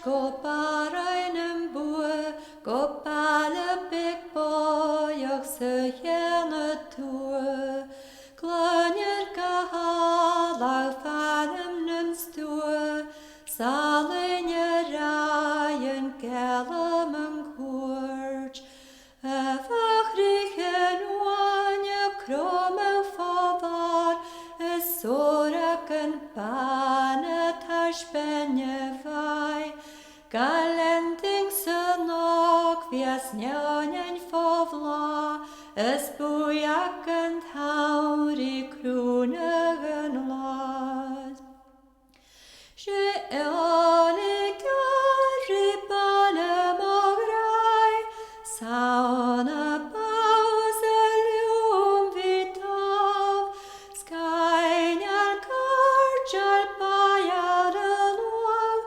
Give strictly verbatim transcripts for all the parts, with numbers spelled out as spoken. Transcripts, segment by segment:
Gu Barraigh nam Bogha, gu baile beag bòidheach sa cheann a tuath, glainnear gu h-àlainn far nam stuth, salainn a' ràdh an geallam an cuairt, a' bhachrich an uaine a' cromadh fo bhàrr, is sòrachan bàn a' taisbeanadh fàidh, ga leantainn san òg bhios neòinean fo bhlàth, is buidheagan tàmhraidh crùnadh an làir. 'S e eòlaigear ri baile mo ghràidh, 's ann a bha sa leum bhith dàimh, sgaoineadh cairteal bàidh air an uaimh,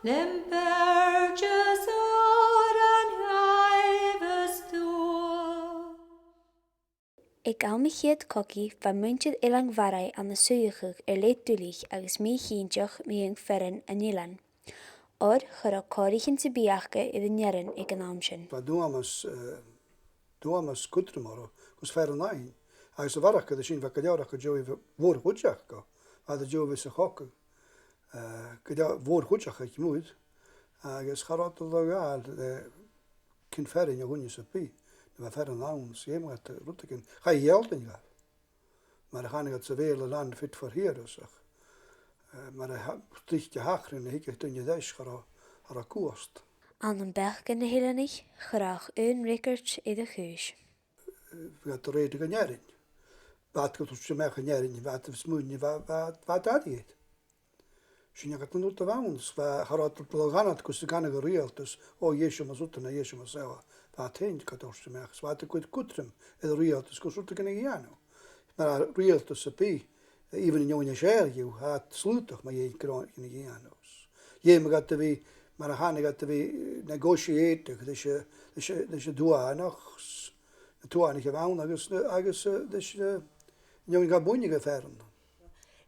lem beartas òran dhaibh is tuath. Aig àm a' chiad chogaidh, bha muinntir Eilean Bharraigh ann an suidheachadh air leth duilich agus mì-chinnteach mu dheidhinn fearann an eilein. Oir cha robh còraichean sam bith aca air an fhearann aig an àm sin. Bha Duamas, eh, Duamas cudrom orra gus fearann fhaighinn. Agus a bharrachd air sin, bha gu leòr aca an dèidh, mhòr-chuid aca, bha iad an dèidh a bhith sa chogadh. Eh, gu leòr, mhòr-chuid aca aig muir, agus cha robh iad a' dol a ghabhail, eh, cinn fearainn a dhuine sam bith, no bha fearann ann, 's dh'fheumadh iad rudeigin, chaidh a ghealltainn dhaibh. Mar a chanadh iad sa Bheurla, land fit for here, ach, eh, mar a tha-, tric a thachradh, nuair a thigeadh duine air ais, cha robh, cha robh cumhachd. Ann am beachdan na h-eileanaich, cha robh ach aon fhreagairt air a' chùis. Eh, bha iad a' rèiteach an fhearainn. Bha iad a' toirt a-mach an fhearainn, bha iad a' smaoineachadh, bha, bha, bha iad airidh. Sin agad an rud a bh' ann, 's bha, cha robh iad a' dol a dh'fhanad gus an canadh an riaghaltas, o, dh'èisteas sibh ri rud no dh'èisteas sibh ri rud. Bha iad fhèin ga toirt a-mach, 's bha iad a' cur cudrom air an riaghaltas gus rudeigin a dhèanamh. Mar a riaghaltas sam bith, eh, even an fheadhainn as fheàrr dhiubh, tha iad slaodach mu dheidhinn rudeigin a dhèanamh. Dh'fheumadh iad a bhith, mar a chanadh iad, a bhith, eh, negotiating leis a', leis a', leis an duanach, na tuathanaich a bh' ann agus na, agus, eh, leis na, an fheadhainn a bhuineadh am fearann.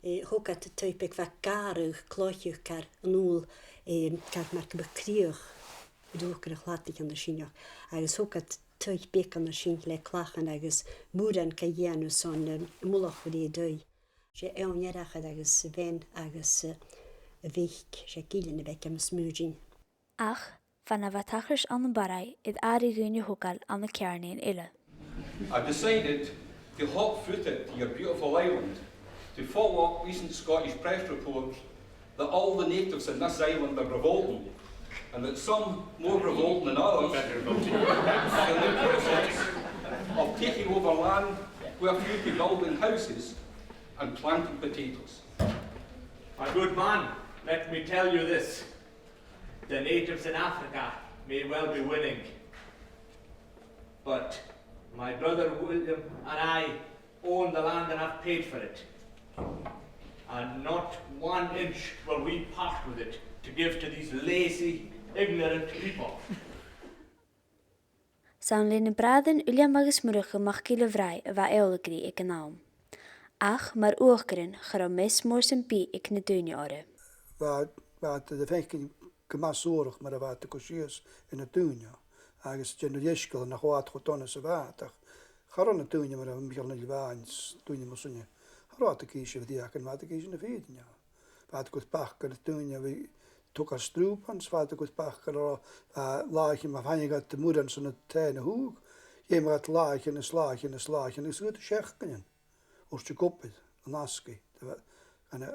Eh, thog iad taigh beag, bha gàrradh cloiche air an iùl, eh, car mar gum biodh crìoch, an uachdar a' chladaich an sin, agus thog iad taigh beag an sin le clachan agus muran ga dhèanamh son, eh, mullach a bhith an taigh. 'S e Eòin Fhearchair agus a bhean agus, eh, a mhic, 's e Gillean a bh' aige, tha mi a' smaoineachadh. Ach bha na bha tachairt ann am Barraigh air àireamh dhaoine a thogail ann an ceàrnaidhean eile. I've decided to hot foot it to your beautiful island to follow up recent Scottish press reports that all the natives in this island are revolting, and that some more revolting than others, are in the process of taking over land with a view to building houses and planting potatoes. My good man, let me tell you this. The natives in Africa may well be willing, but my brother William and I own the land and have paid for it. And not one inch will we part with it to give to these lazy, ignorant people. 'S ann le na bràithrean Uilleam agus Murchadh MacGilleBhràigh a bha eòlaichean aig an àm. Ach mar uachdarain, cha robh meas mòr sam bith aig na daoine orra. Bha, bha iad a' faicinn gu math suarach mar a bha iad a' cur sìos air na daoine, agus a' dèanamh leisgeul nach robh iad cho dona 's a bha iad, ach cha robh na daoine mar a bha Micheal NicIlleBhàin 's daoine mar sin, cha robh iad ag innse bhreugan, bha iad ag innse na fìrinn. Bha iad a' cur bac air na daoine a bhith a' togail strùpan, 's bha iad a' cur bac air, eh, làithean, ma thàinig iad a-muigh anns an taigh na h-ùghdarras, dh'fheumadh iad làithean is làithean is làithean, is uaireannan seachdainean, uaireannan gu lèir, an asgaidh, an, eh,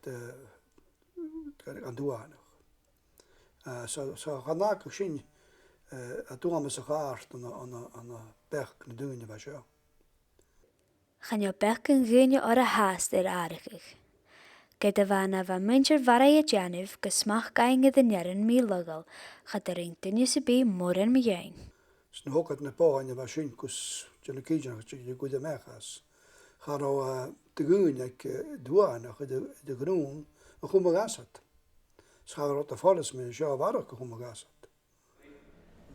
eh, eh, an duanach. Eh, so, so chan fhàgadh sin, eh, a' dualchas a chàirdean ann an, ann an, ann am beachd nan daoine a bha seo. Chan eil beachd an duine orra fhathast air atharrachadh. Ged a bha na bha muinntir Bharraigh a' dèanamh gu smachd fhaighinn air an fhearann mì-laghail, cha do rinn duine sam bith mòran mu dheidhinn. 'S nuair a thog iad na bothain a bha sin gus dèanamh cinnteach gun tigeadh iad a-mach às, cha robh, eh, de dhaoine aig, eh, duanach air a, air a ghnùn a chumadh às iad. 'S cha robh iad a' faireachdainn mu seo a bharrachd a chumadh às iad.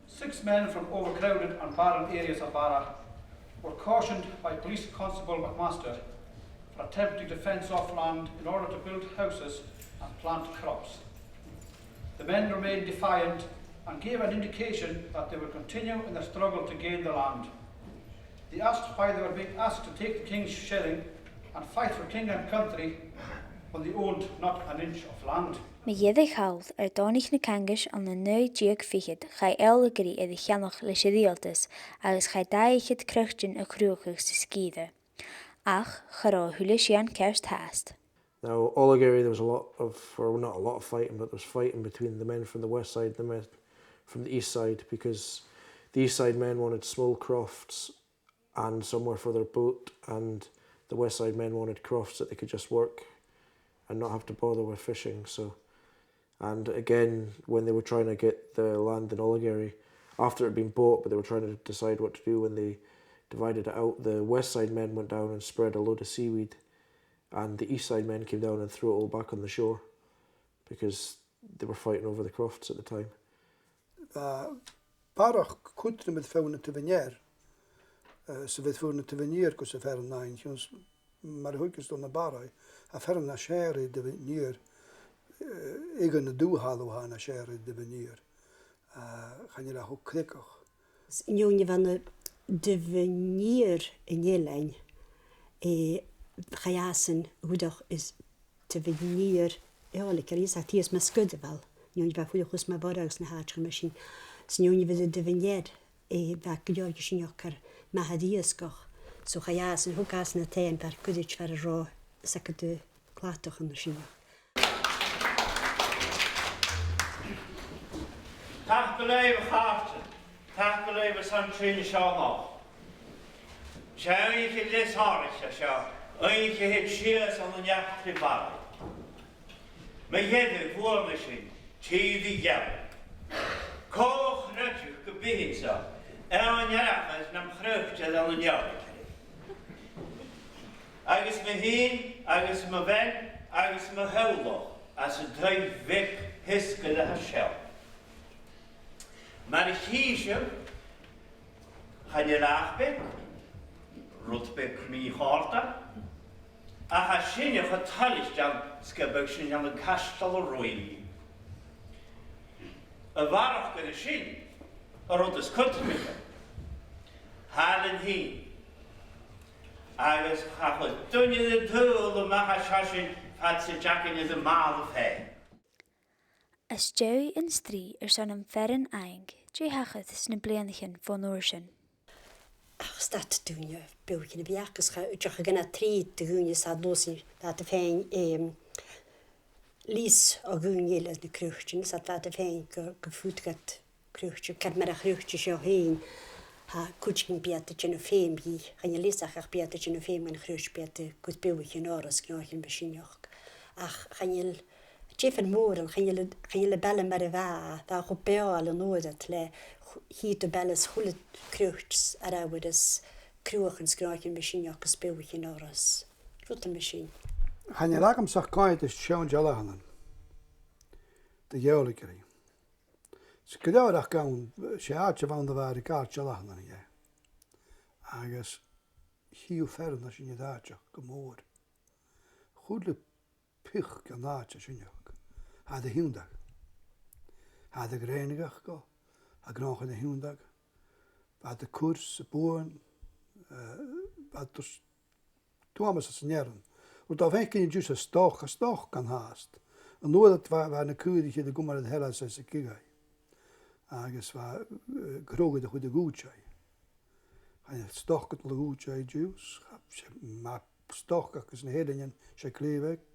Six men from overcrowded and barren areas of Barra were cautioned by Police Constable McMaster for attempting to fence off land in order to build houses and plant crops. The men remained defiant and gave an indication that they would continue in their struggle to gain the land. They asked why they were being asked to take the king's shilling and fight for king and country when they owned not an inch of land. Mu dheireadh thall, air Dòmhnallaich na Caingis ann an naoi deug fichead, chaidh Eòlaigearaidh air a cheannach leis an riaghaltas agus chaidh dà fhichead croitean a chruthachadh sa sgìre. Ach cha robh a h-uile sìon ceart fhathast. Now, Eòlaigearaidh, there was a lot of, or not a lot of fighting, but there was fighting between the men from the west side and the men from the east side, because the east side men wanted small crofts and somewhere for their boat, and the west side men wanted crofts that they could just work and not have to bother with fishing. So, and again, when they were trying to get the land in Eòlaigearaidh, after it had been bought, but they were trying to decide what to do when they divided it out, the west side men went down and spread a load of seaweed, and the east side men came down and threw it all back on the shore because they were fighting over the crofts at the time. Bha barrachd cudromaireachd feadh na taobh an ear, eh, 's a bha feadh na taobh an iar gus am fearann fhèin, chionn 's mar a thuigeas tu na barraigh, tha fearann nas fheàrr air taobh an iar, eh, aig an dùthaich a tha nas fheàrr air taobh an iar. Eh, chan eil e cho creagach. 'S an fheadhainn a bha na taobh an iar an eilein, eh, chaidh iadsan a dh'fhuireach air taobh an iar Eòlaigearaidh, 's a tha sìos mu Sguiribheil, an fheadhainn a bha a' fuireach shuas mu Bhorgh agus na h-àiteachan mar sin, 's an fheadhainn a bha air taobh an ear, eh, bha gu leòr dhiubh sin car math air iasgach. So chaidh iadsan, thug iadsan an t-ainm far goirid far an robh, 's aca de chladach an sin. Tapadh leibh, a chàirdean. Tapadh leibh airson tighinn an seo a-nochd. 'S e oidhche leis àraich a tha seo, oidhche a thèid sìos ann an eachdraidh bharraigh. Mu dheireadh bhuannaich sinn tìr a' gheamhraidh. Cò chreideadh gum bitheadh seo eadhon earrach nam chroitear ann an Eòlaigearaidh? Agus mi fhìn, agus mo bhean, agus mo theaghlach anns an taigh bheag theasgail a tha seo. Mar a chì sibh, chan eil e ach beag, rud beag mì-chòrdail, ach tha sinne cho toilichte ann 's gum biodh sinn ann an caisteal a ruith. A bharrachd air sin, an rud as cudromaiche, tha e leinn fhìn, agus cha chuir duine an t-saoghail a-mach à seo sin fad 's a tha e againn air a màl fhèin. Às dèidh an strì airson am fearann fhaighinn, dè thachair sna bliadhnaichean bhon uair sin? Ach stad daoine beathaichean a bhith aca, 's cha, deoch gun a trì de dhaoine 's a luasaidh, bha iad a' faighinn, em, leas o dhaoine eile na croitean, 's iad bha iad a' faighinn gu, gu faodadh iad croitean, car mar a chroitear seo fhèin, tha cuideigin, bidh iad a' dèanamh feum dhi, chan eil fhios aca ach bidh iad a' dèanamh feum dhan chroit, bidh iad a' cur beathaichean orra 's gnothaichean mar sin. Ach chan eil, diofar mòr ann, chan eil, chan eil am baile mar a bha, bha e cho beòthail an uair ud le ch-, chì thu baile 's a h-uile croit 's arbhar is cruachan 's gnothaichean mar sin agus beathaichean orra 's rudan mar sin. Chan eil agamsa ach coimhead air seann dealbhan de dh'Eòlaigearaidh. 'S gu leòr aca ann, 's e àite a bh' ann a bha air a' ghàirdealachd an-dè. Agus chì thu fearann an sin air àiteachadh gu mòr. A h-uile pioc dhen àite sin, tha iad a' tionndadh. Tha iad a' grèineadh aca, tha gnothaichean a' tionndadh. Tha iad a' cur 's a' buain, eh, tha iad a' toirt tuamas às an fhearann. Rud a dh'fhaicinn an-diugh, 's e stoc, tha stoc ann fhathast. An uair ud bha, bha na caoraich air a chumail air an t-seileas is a' cighe. Agus bha, eh, crodh air a chur a dh'ùidh. Chan eil stoc a' dol a dh'ùidh an-diugh, 's cha, 's e math stoc agus na h-eileanan, 's e glè bheag.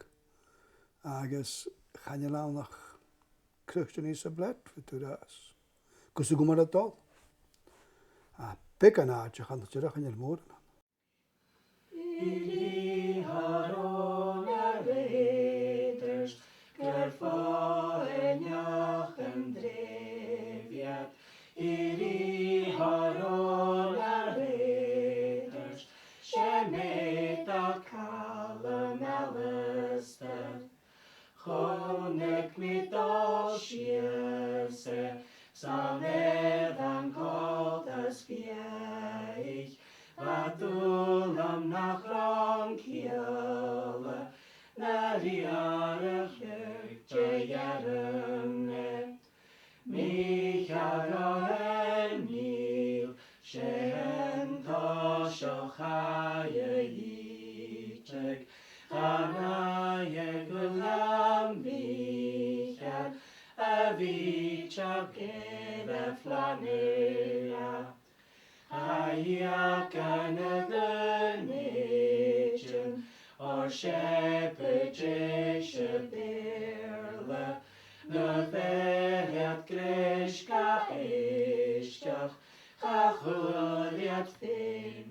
Agus chan eil ann ach croitean is a' bhlad, bha thu ag ràdh. Gus a' chumail a' dol. Ach beagan àiteachan, ach dìreach chan eil mòran ann. Ri horon a' leudairt gur foighneach an treubh iad. Ri horon a' leudairt, 's e meudach Calum Alasdair. Chunnaic mi dol sìos e, 's ann air an coltas fiadhaich, bha dùil leam nach robh an ciall na riarachadh de dh'fhearann e. Ged a phlanaicheadh, a dhìochuimhnich na daoine, oir 's e buidseach Bheurla, na bheatha greis gach èisteachd, cha chuala iad fhèin.